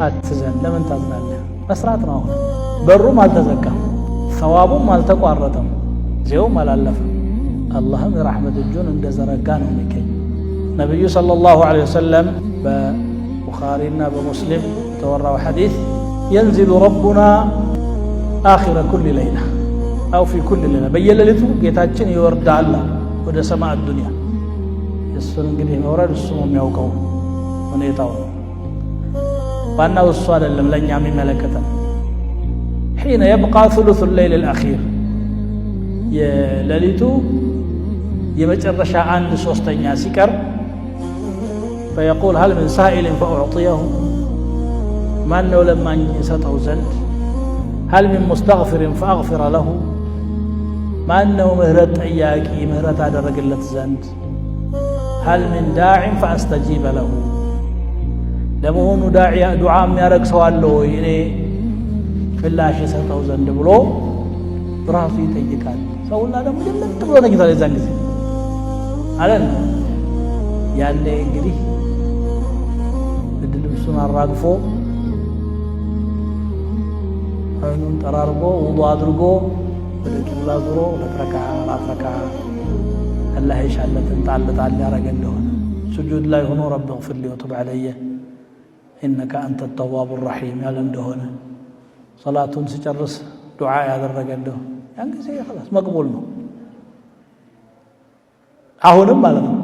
አትዘን። ለምን ታዝናለህ? መስራት ነው። አሁን በሩም አልተዘጋም፣ ሰዋቡም አልተቋረጠም፣ ጊዜውም አላለፈም። አላህም የራሕመት እጁን እንደዘረጋ ነው የሚገኝ። ነቢዩ صلى الله عليه وسلم በቡኻሪና በሙስሊም የተወራው ሐዲስ ينزل ربنا آخر كل ليلة أو في كل ليلة፣ በየሌሊቱ ጌታችን ይወርዳል ወደ ሰማዕ ዱንያ። የእሱን እንግዲህ መውረድ እሱ ነው የሚያውቀው ሁኔታው። ዋናው እሱ አይደለም ለእኛ የሚመለከተን። حين يبقى ثلث الليل الأخير፣ የሌሊቱ የመጨረሻ አንድ ሶስተኛ ሲቀር፣ فيقول هل من سائل فأعطيه፣ ማን ነው ለማኝ እሰጠው ዘንድ? هل من مستغفر فأغفر له፣ ማን ነው ምህረት ጠያቂ ምህረት አደረግለት ዘንድ? هل من داع فأستجيب له፣ ለመሆኑ ዱዓ የሚያደርግ ሰው አለ ወይ እኔ ምላሽ የሰጠው ዘንድ ብሎ ራሱ ይጠይቃል። ሰው ሁላ ደግሞ ጀለጥ ብሎ ተኝቷል የዛን ጊዜ አለን። ያኔ እንግዲህ ብርድ ልብሱን አራግፎ፣ አይኑን ጠራርጎ፣ ውዱ አድርጎ፣ ወደ ቂብላ ዙሮ ሁለት ረክዓ፣ አራት ረክዓ፣ አላህ የሻለትን ጣል ጣል ያደረገ እንደሆነ፣ ስጁድ ላይ ሆኖ رب اغفر لي وتب علي إنك أنت التواب الرحيم ያለ እንደሆነ፣ ሰላቱን ሲጨርስ ዱዓ ያደረገ እንደሆነ ያን ጊዜ خلاص መቅቡል ነው። አሁንም ማለት ነው።